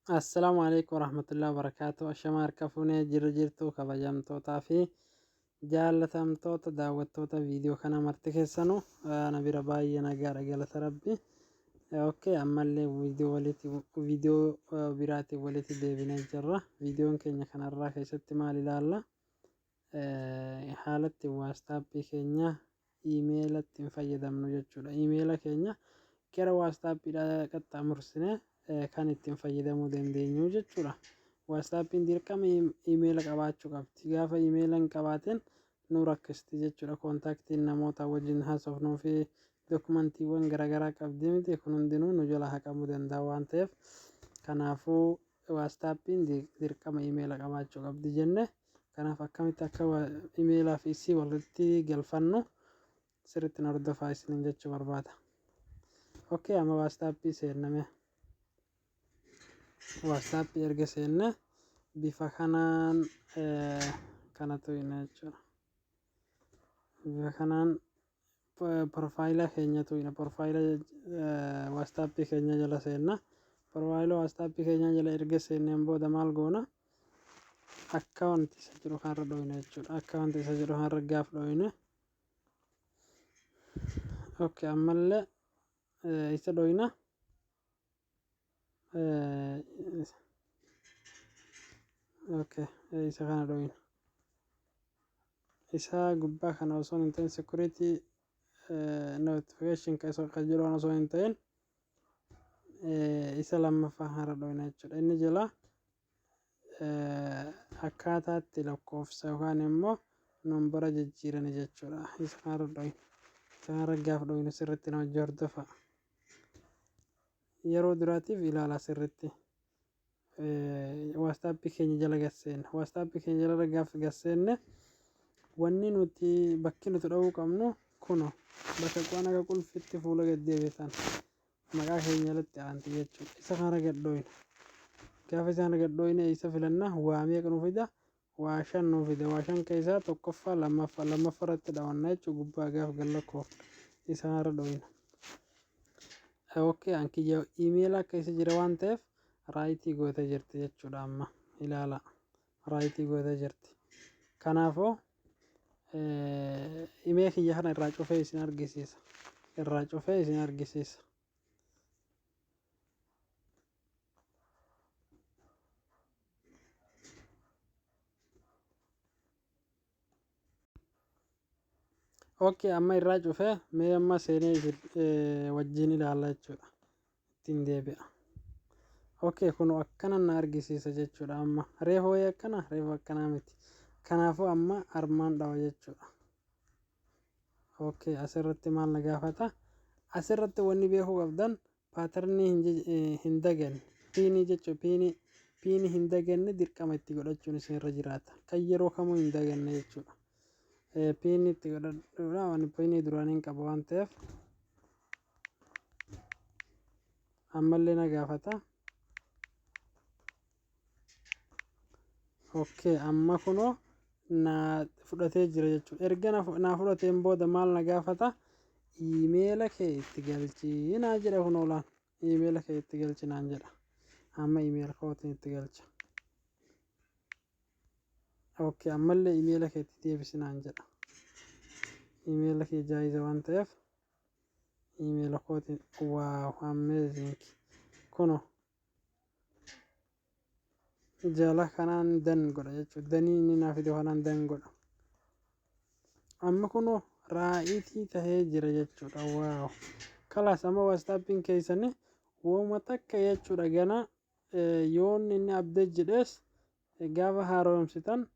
Assalaamu alaikum warahmatullahi wabarakaatuh. Ashama harka fuunee jirra jirtu kabajamtootaa fi jaallatamtoota daawwattoota viidiyoo kana marti keessanu ana bira baay'ee nagaadha, galata Rabbi. Okay, ammallee viidiyoo walitti viidiyoo biraatiin walitti deebinee jirra. Viidiyoon keenya kanarraa keessatti maal ilaalla? Haalatti WhatsAppii keenya iimeela ittiin fayyadamnu jechuudha. Iimeela keenya gara WhatsAppiidha qaxxaamursine kan ittiin fayyadamuu dandeenyu jechuudha. WhatsAppiin dirqama iimeela qabaachuu qabdi. Gaafa iimeela hin qabaatin nu rakkisti jechuudha. Contactiin namoota wajjin haasofnuu fi dokumantiiwwan garaagaraa qabdi miti, kun hundinuu nu jala haqamuu danda'a waan ta'eef, kanaafuu WhatsAppiin dirqama iimeela qabaachuu qabdi jenne. Kanaaf akkamitti akka iimeelaa fi isii walitti galfannu sirriitti na hordofaa isiniin jechuu barbaada. Okay, amma WhatsAppii seenname. WhatsAppii erga seenne bifa kanaan kanatu hina jechuudha. Bifa kanaan profile keenyatu hina, profile WhatsAppii keenya jala seenna. Profile WhatsAppii keenya jala erga seenneen booda maal goona? Account isa jedhu kanarra dhoyna jechuudha. Account isa jedhu kanarra gaaf dhoyne, okay, ammallee isa dhoyna. Okay, isa kana dhoyna. Isa gubbaa kana osoo hin ta'in, security notification ka isa ka jedhu osoo hin ta'in, isa lammaffaa kanarra dhoyna jechuudha. Inni jala akkaataatti lakkoofsa yookaan immoo nombora jijjiirani jechuudha. Isa kanarra dhoyna. Isa kanarra gaaf dhoynu sirriitti na hojii hordofa. Yeroo duraatiif ilaala sirriitti. WhatsAppii keenya jala gasseenna. WhatsAppii keenya jala gaaf gasseenne, wanni nuti bakki nuti dha'uu qabnu kuno bakka qo'an akka qulfitti fuula gad deebisan maqaa keenya jalatti aanti jechuudha. Isa kana gad dhoyna. Gaafa isaan gad dhoyne isa filanna. Waa meeqa nu fida? Waa shan nu fida. Waa shan keessaa tokkoffaa, lammaffaa, lammaffaa irratti dhawanna jechuudha. Gubbaa gaaf gad lakkoofna. Isa kanarra dhoyna. Okay, an kiyya iimeela akka isa jira waan ta'eef right gootee jirti jechuudha. Amma ilaala, right gootee jirti. Kanaafuu imee kiyya kana irraa cufee isin argisiisa. Irraa cufee isin argisiisa. Okay, amma irraa cufee mee amma seenee isin wajjin ilaalla jechuudha. Ittiin deebi'a. Okay, kun akkana na argisiisa jechuudha amma. Reefu wayii akkana, reefu akkanaa miti. Kanaafuu amma armaan dhawa jechuudha. Okay, asirratti maal na gaafata? Asirratti wanni beekuu qabdan pattern hin daganne. PIN jechuun PIN hin daganne dirqama itti godhachuun isinirra jiraata. Kan yeroo kamuu hin daganne jechuudha. PIN itti godhadhuudha. Waan PIN duraan hin qabu waan ta'eef ammallee na gaafata. Okay, amma kunoo na fudhatee jira jechuudha. Erga na fudhateen booda maal na gaafata? Iimeela kee itti galchii naa jedha kunoo laan. Iimeela kee itti galchi naan jedha. Amma iimeela kootiin itti galcha. Okay, ammallee iimeela kee itti deebisi naan jedha. Iimeela kee jaayiza waan ta'eef iimeela kootiin. Wow, amazing! Kunoo jala kanaan done godha jechuudha. Done inni naa fide kanaan done godha. Amma kunoo right tahee jira jechuudha. Wow! Kalaas, amma WhatsAppiin keessanii wooma takka jechuudha. Gana yoon inni update jedhees gaafa haaromsitan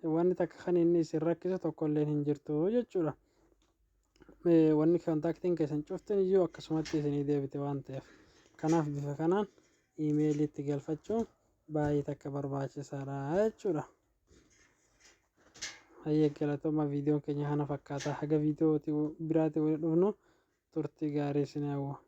wanni takka kan inni isin rakkisu tokkolleen hin jirtu jechuudha. Wanni contactiin keessan cuftin iyyuu akkasumatti isinii deebite waan ta'eef. Kanaaf bifa kanaan iimeeliitti galfachuun baay'ee takka barbaachisaadha jechuudha. Hayyee, galatooma, viidiyoon keenya kana fakkaata. Haga viidiyoo biraatiin walitti dhufnu turtii gaarii isin hawwa.